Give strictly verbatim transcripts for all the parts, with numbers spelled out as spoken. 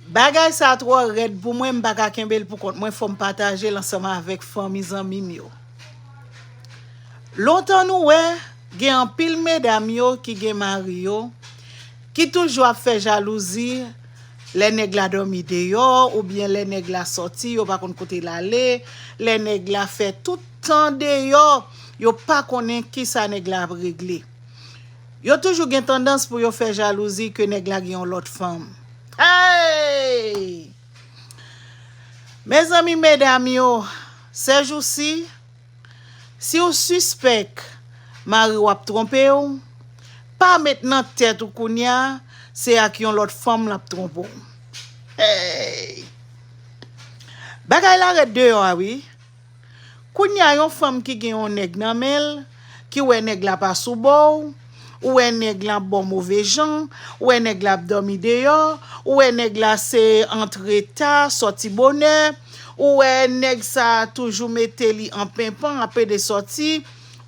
Bagay sa twò rèd pou mwen, m pa ka kenbe l pou kont mwen, fò m pataje l ansanm avèk fanmi zanmi m yo. Lontan nou wè, gen anpil medam yo ki gen mari yo, ki toujou ap fè jalouzi lè nèg la dòmi deyò, oubyen lè nèg la sòti, yo pa konn kote l ale, lè nèg la fè tout tan deyò, yo pa konnen kisa nèg la ap regle. Yo toujou gen tandans pou yo fè jalouzi ke nèg la gen yon lòt fanm. Hey! Mezanmi, medam yo, sèjousi, si w sispèk mari w ap twonpe w, pa met nan tèt ou kounya se ak yon lòt fanm l ap twonpe w. Hey! Bagay la rèd deyò a wi. Kounya yon fanm ki gen yon nèg nan men l, ki wè nèg la pa sou bò w, ou wè nèg la ap ba w move jan, ou wè nèg la ap dòmi deyò, ou wè nèg la se antre ta, sòti bonè, ou wè nèg sa a toujou mete li an penpan, ap pede sòti,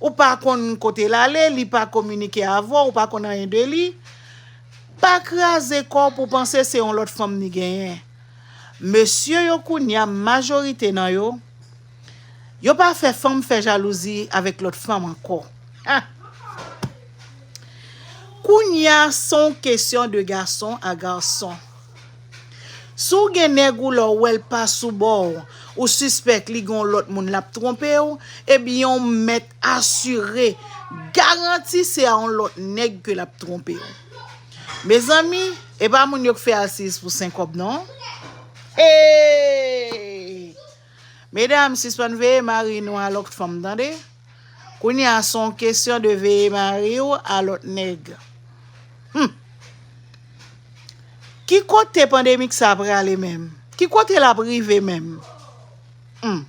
ou pa konn kote l ale, li pa kominike avè w, ou pa konn anyen de li. Pa kraze kò w pou w panse se yon lòt fanm li genyen. Mesye yo kounya, majorite nan yo, yo pa fè fanm fè jalouzi avèk lòt fanm ankò. Ah! Kounya, se yon kesyon de gason a gason. Si w gen nèg ou lè w wè l pa sou bò w, ou sispèk li gen yon lòt moun l ap twonpe w, ebyen w mèt asire, garanti se a yon lòt nèg ke l ap twonpe w. Mezanmi, e pa moun yo k fè asiz pou senkòb non. Hey! Medam, sispann veye mari nou a lòt fanm, tande? Kounya se yon kesyon de veye mari w a lòt nèg. Hmm. Ki kote pandemik sa prale menm? Ki kote l ap rive menm? Hmm.